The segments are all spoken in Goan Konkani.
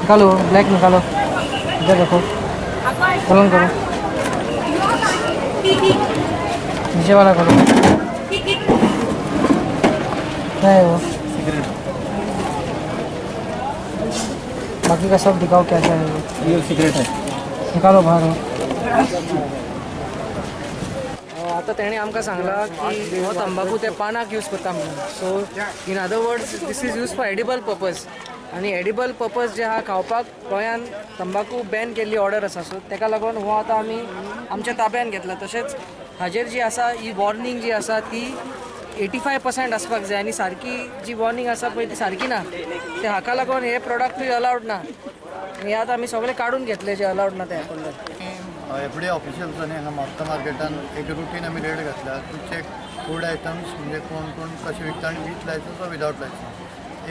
निकालो, ब्लैक निकालो, इधर रखो, कलम करो, नीचे वाला करो। क्या है वो? सिगरेट। बाकी का सब दिखाओ, क्या क्या है वो। ये सिगरेट है। निकालो बाहर हो। आता तेणे आमकां सांगलां की हो तंबाकू ते पानाक यूज करता म्हणून। So in other words, this is use for edible purpose. आनी एडिबल पर्पज जे आहा, खावपाक गोंयान तंबाकू बॅन केल्ली ऑर्डर आसा। सो तेका लागून हो आतां आमी आमच्या ताब्यान घेतला। तशेंच हाजेर जी आसा ही वॉर्निंग जी आसा ती 85% आसपाक जाय आनी सारकी जी वॉर्निंग आसा पळय ती सारकी ना। ते हाका लागून हे प्रोडक्टूय अलावड ना आनी हे आतां आमी सगळे काडून घेतले जे अलावड ना ते कडल्यान। एफडीए ऑफिशियल्सांनी हांगा म्हापसा मार्केटान एक रुटीन आमी रेड घातल्या टू चॅक फूड आयटम्स, म्हणजे कोण कोण कशें विकता आनी with licence or without licence.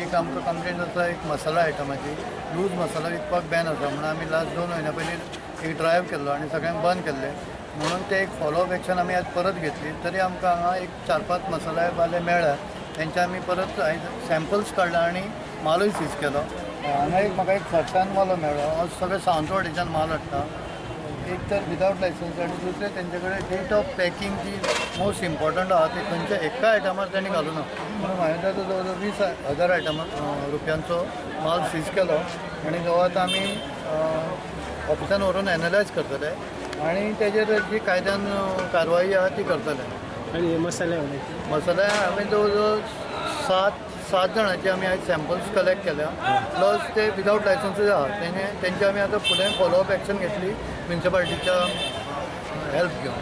एक आमकां कंप्लेन आसा एक मसाला आयटमाची, लूज मसाला विकपाक बॅन आसा म्हणून आमी लास्ट 2 म्हयन्या पयलीं एक ड्रायव्ह केल्लो आनी सगळ्यांक बंद केल्लें। म्हणून ते एक फॉलोअप एक्शन आमी आज परत घेतली। तरी आमकां हांगा एक चार पांच मसाला वाले मेळ्ळ्या, तेंचे आमी परत सॅम्पल्स काडले आनी मालूय सीज केलो। हांगा एक म्हाका एक फर्स्ट वालो मेळ्ळो। हो सगळे सावंतवाडीच्यान माल हाडटा। एक तर विदावट लायसन्स आनी दुसरें तेंचे कडेन डेट ऑफ पॅकिंग जी मोस्ट इम्पॉर्टंट आहा, ते खंयच्या एका आयटमार तेणी घालूना। म्हणून हांवें ताजो जवळ जवळ 20,000 आयटमा रुपयांचो माल सीज केलो आनी जो आतां आमी ऑफिसान व्हरून एनलायज करतले आनी तेजेर जी कायद्यान कारवाई आहा ती करतले। आनी मसाले? मसाला हांवें जवळ जवळ सात सात जाणांचे आमी आयज सॅम्पल्स कलेक्ट केल्या, प्लस ते विदावट लायसन्सूय आहा। तेंचे आमी आतां फुडें फॉलोअप एक्शन घेतली म्युनिसिपालिटीच्या हेल्प घेवन।